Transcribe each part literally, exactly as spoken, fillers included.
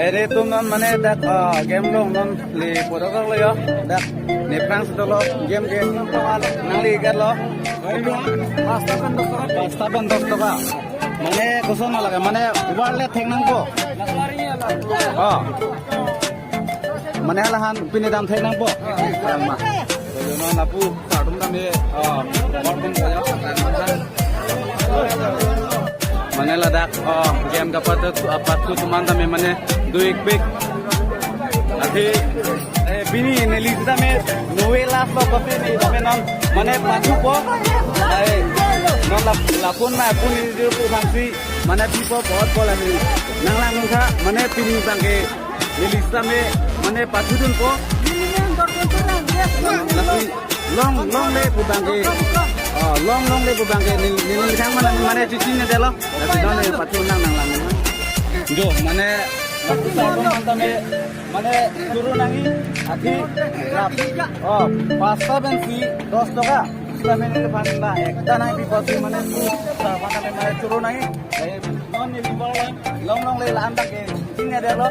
Netum non mane dak, ah, game along non le porok lo yo. Dak nephrang si dolo game game nangli gat lo. Pasta pen dos taka. Pasta pen dos taka. Mane koson lake mane ubar le thek nangpo. Oh. Mane halahan pini dam thek nangpo. Karang ma. Lapu sardum dam e, ah, mane ladak, ah, game kapathu, apathu atum an tame mane duik pik. Athe, eh, pini neli tame novel last lo pati ne tame non mane pathupo. Eh, non lap-, lapun ma pun ni pu bangsi mane pipo pot ko la ni. Nanglang nangkha mane pini bangke neli tame mane pathudunpo. Lasi longle pu bangke, oh, long longle pu bangke ni, ni, ni thang mane, mane chichini detlo. Lasi non le pathu nang nanglang. Jo, mane lapu sardum an tame mane choro nangji athe rap. Oh, pasta pensi dos taka. Sita mene le pan la ekta nangpipo si mane tu sa pana mane choro nangji. Eh, non ni limbar long longle la-an bangke chichini detlo.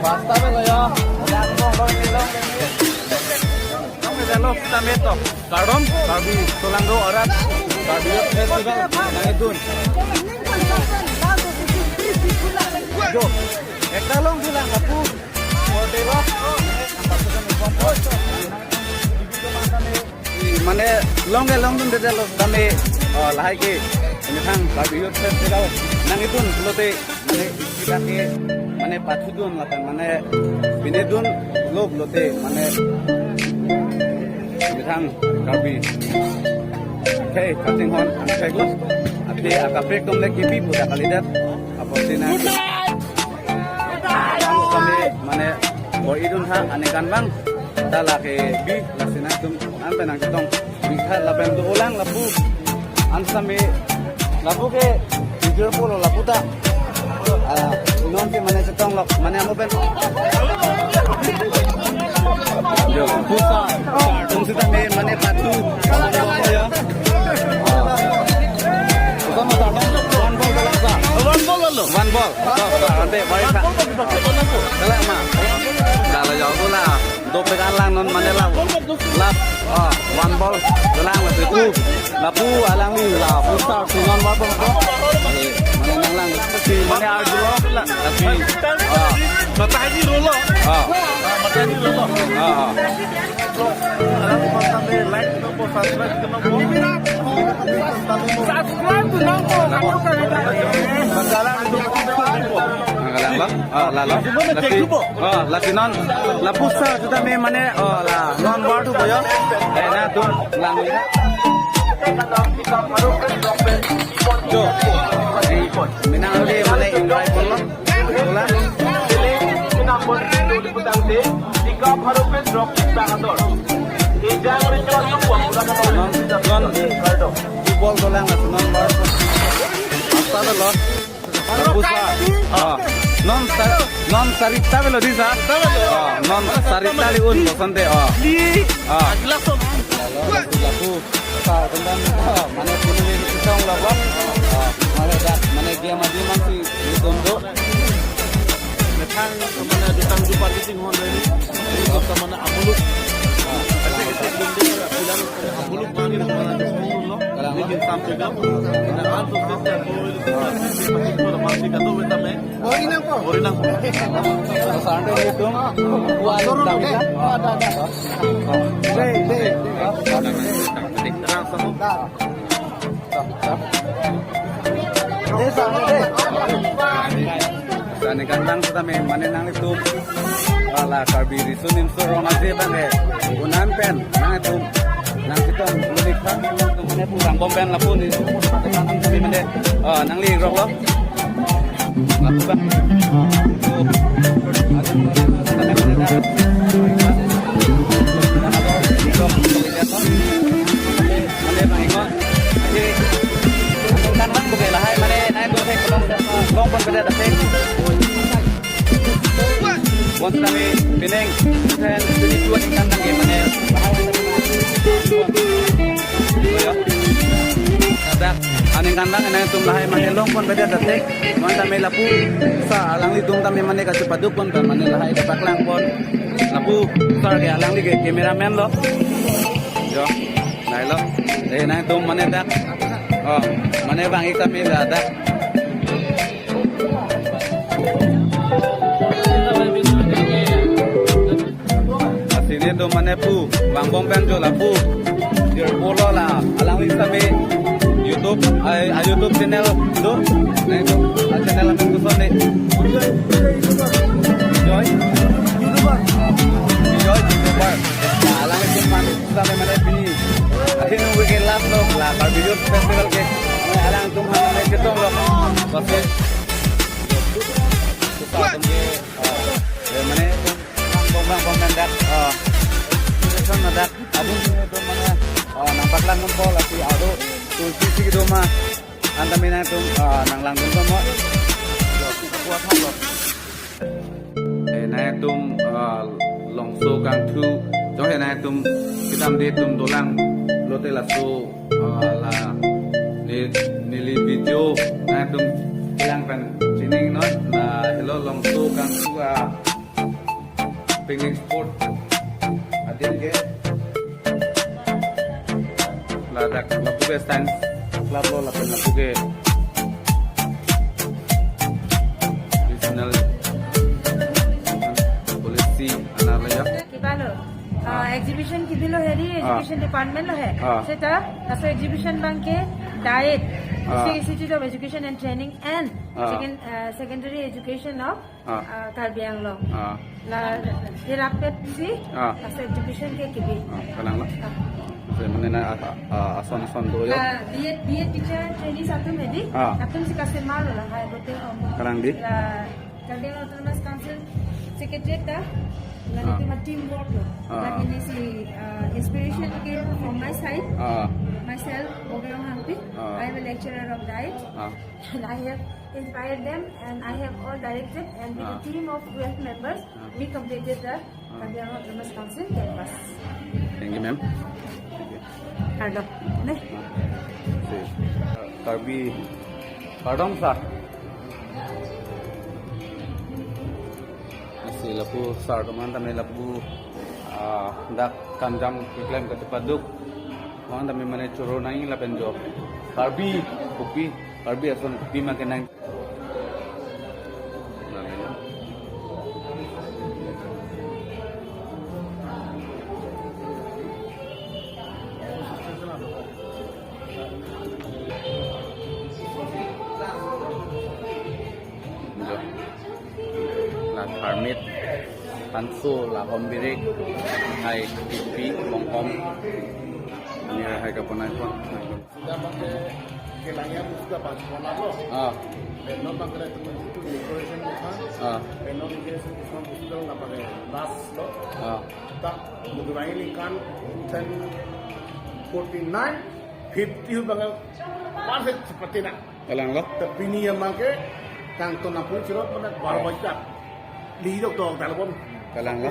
Pasta lo ya. Long dalo, sita meto. Kardom, Karbi Solangdo arat, Karbi Youth Festival, nangdun. Jo, ekta long dulang apu. Mane longle longdunde lo tame, oh, lahai ke, ini thang Karbi Youth Festival, nangdun, lote. Mane, isi lake, mane, pathudun lapen, mane, pine dun, lok lote, mane, methang, Karbi. Akhei, kachinghon, angthek lo. Athe, akaprek atum le kipi pu ta kalidet. Apotsi na. Kami, mane, bor-idun ha, aningkan abang. Ta lake bi, lasi nangtum, an pen nangchetong. Bikha lapen dolang lapu. An sitame lapu ke jujur pulo lapu ta. Ah, non ke mane chetong lok, mane amo pen. Jo, pusa. Tung sitame mane pathu. Ya. One ball, one ball. One ball. Ante, baik, Kak. Kalang ma. Dah lah, jauh pula. Dopik alang non mane la. Lap. Ah, one ball. Dolang lapu. Lapu alangli lapu star si non one ball. Mane nanglang si mane arju lo. Tapi, ah. Mata ini rolo. Ah. Mata ini rolo. Ah. Alang mata me like nangpo, subscribe nangpo. Subscribe nangpo. Nanglang lo. Ah, lalo. Lasi, oh, lasi non, lapu star sitame mane, oh, la, non bar tu boyo. Eh, na tu, lang ya. Jo. Minang le mane enjoy korlo. Bola. Non, non. Ball dolang, non bar. Asta lo. Lapu sa, ah, non sa-, non sarita avelo dei sa. Ah, non sarita le un bosonte, ah. Ah. Lapu, lapu. Sa, tentang, ah, mane pini ni song lapu. Ah, mane dak, mane dia maju mansi ni tondo. Methang, mane dutang jupa di sing hon ini. Ini kota mane amuluk. Ah, amuluk mane mane. Kalang. Ini sampai kamu. Ini antum sih. Bor-i nangpo. Bor-i nangpo. Sande itu. Ada, ada. Dei, dei. Langsung. Dei, sande, dei. Sande kandang sitame mane nanglitum. Ala Karbi Riso Nimso Rong Aje bang eh. Unan pen nanglitum. Nangchetong, mane pu rang bom pen lapu ni. Kami mane, ah, nangli rok lo. Lapu bang. Mane bang ikon. Oke. Kan bang Pon tame pining, ten, twenty-two aningkan tang ke mane lahai. Dak aningkan tang nangtum lahai mane longpon beda datek. Non tame lapu sir alanglitum tame mane kachepaduk pon mane lahai kapaklang pon. Lapu sir ke alangli ke cameraman lo. Jo, lahai lo. Eh, nangtum mane dak. Oh, mane bang ik tame dak. Lasi nelitum mane pu, vangbom pen jo lapu. Dir polo la, alangli tame YouTube, a, a YouTube channel do. Nelitum, a channel amen koson ne. Joy. Joy YouTuber. Alanglitum mane tame mane pini. Ahin nunggu ke last lo, la Karbi Youth Festival ke. Alangtum mane chetong lo. Bas ke. Susah tong ke. Eh, mane, bang, bang, bang, bang, dak, ah, situation na dak, adung sini tu mane, ah, nangpaklang mumpol, lasi aro, tulsi si kedo ma, anta mina tu, ah, nanglang dun ma. Kuat halo. Eh, nangtum, ah, longso kangthu, jong he nangtum, kedamde atum dolang, lote laso, ah, la, ne, neli video, nangtum, kelang pen, sining non, la, helo longso kangthu, ah, picnic spot. Adin ke ladak lapu ke science club lo lapen lapu ke regional policy anak raja. Kiba lo, ah, exhibition kibi lo heri, ah, education department lo he. Ah. Seta, laso exhibition abang ke diet, ah, District Institute of Education and Training and, ah, second, ah, secondary education of Ah. Ah, Karbi Anglong. Ah. La, irapet si, ah, laso exhibition ke kibi. Ah, kalang lo. Ah. Saya mengenai, ah, ah, ason-ason do yo. Ah, B Ed, B Ed teacher trainees atum hedi. Ah. Atum si customer lo lahai bote om. Kalang di? La, Karbi Anglong Autonomous Council Secretariat ta. La, ah, nelitum teamwork lo. Ah. Lagi ni si, ah, inspiration came from my side. Ah. Myself, Ogerong Hangpi. Ah. I am a lecturer of diet. Ah. And I have inspired them and I have all directed and with, ah, a team of twelve members, ah, we completed the, ah, Karbi Anglong Autonomous Council campus. Thank you, ma'am. Kardom. Ne? Ah. Si. Karbi. Kardom, sir. Si lapu sir atum an tame lapu, ah, dak kanjam keklem kachepaduk. Atum an tame mane choro nangji lapen jo. Karbi kopi, Karbi ason kopi ma kenang. Jo. La tharmit, tanso, la hom birik, hai kipi, bongkom. Ani hai kaponai pon. Sudah pakai kelangnya sudah pas pon apa? Ah. Benon pakai itu decoration apa? Ah. Benon ini semua sudah nggak pakai las lo. Ah. Tak, bukan ini kan ten forty nine, fifty banget. Pas seperti nak. Kalang lo. Tapi ini yang pakai tang ton ampun sirot mana baru baca. Li dok dok telepon. Kalang lo.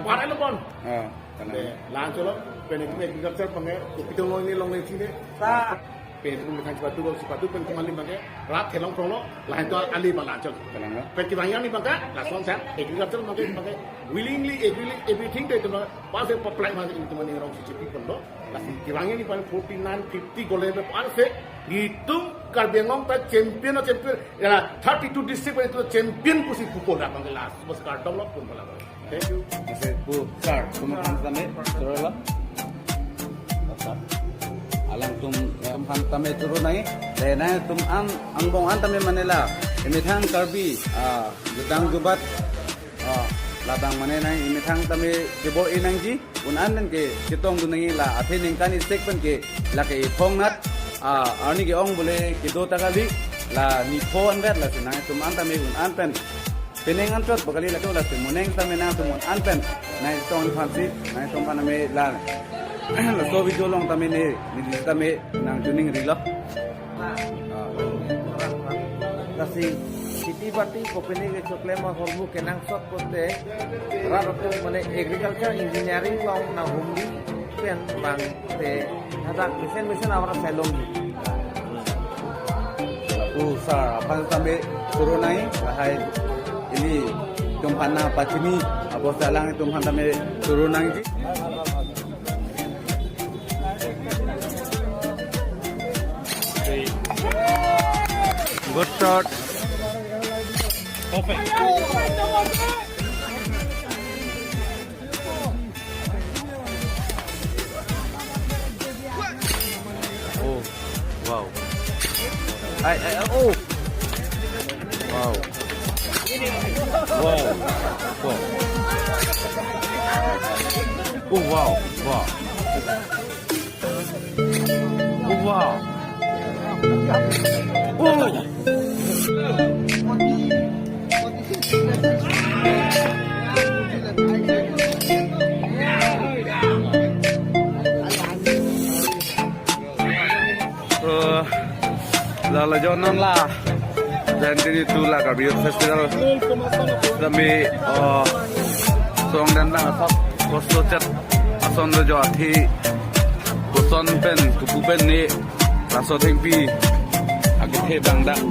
Para telepon. Ah, kalang. Eh, langsung lo. Pen itu agriculture pakai. Kopi tong lo ini long ini sini. Sa. Pen itu mekan sepatu, sepatu pen kemali pakai. Rat helong prong lo. Lain tu ali bang langsung. Kalang lo. Pen kita yang ni pakai. Langsung saya agriculture pakai pakai. Willingly, agreeingly, everything tu itu pakai. Pas saya apply masih itu mana orang sisi people lo. Lasi kevang ini paling forty nine fifty goal level arse nelitum Karbi Anglong ta champion, champion. Ya, thirty two district itu champion pusi pukul dah bang kelas. Bos kardom lo pun bola. Thank you. Masi pu sir, tum aphan tame, sir lo. Sir. Alangtum, eh, aphan tame turun nai. Dei nangtum an, angbong an tame mane la. Emethang Karbi, ah, jutang jubat. Ah, labang mane nang emethang tame kebor-i nangji, un-an pen ke chetong dun nangji la athe ningkan isek pen ke la ke iphong nat, ah, arni ke-ong bole kedo ta kali, la nipho anvet lasi nangtum an tame un-an pen penang anchot bo kali la ke lasi moneng tame nangtum un-an pen nangtum aphan si, nangtum aphan tame la, laso video along tame ne, ne tame nangtuning rilo. Ah. Lasi Party party kopine kechoklem ahormu kenangsot pote rat atum mane agriculture engineering along nanghumri pen bang te hadak mesen mesen abang selong. Lapu sir aphan tame suru nai, lahai ilitum aphan nangpachini, apot alanglitum aphan tame suru nangji. Good shot. Perfect. Oh, wow. Ai, ai, ai, oh. Wow. Wow. Wow. Oh, wow. Wow. Oh, wow. Oh. Eh, la la jonon la. Dan tini tu la Karbi Youth Festival. Kami, eh, song dan bang asap kosto chat ason do jo athi. Koson pen, kupu pen ni, laso thengpi. Akithe bang dak.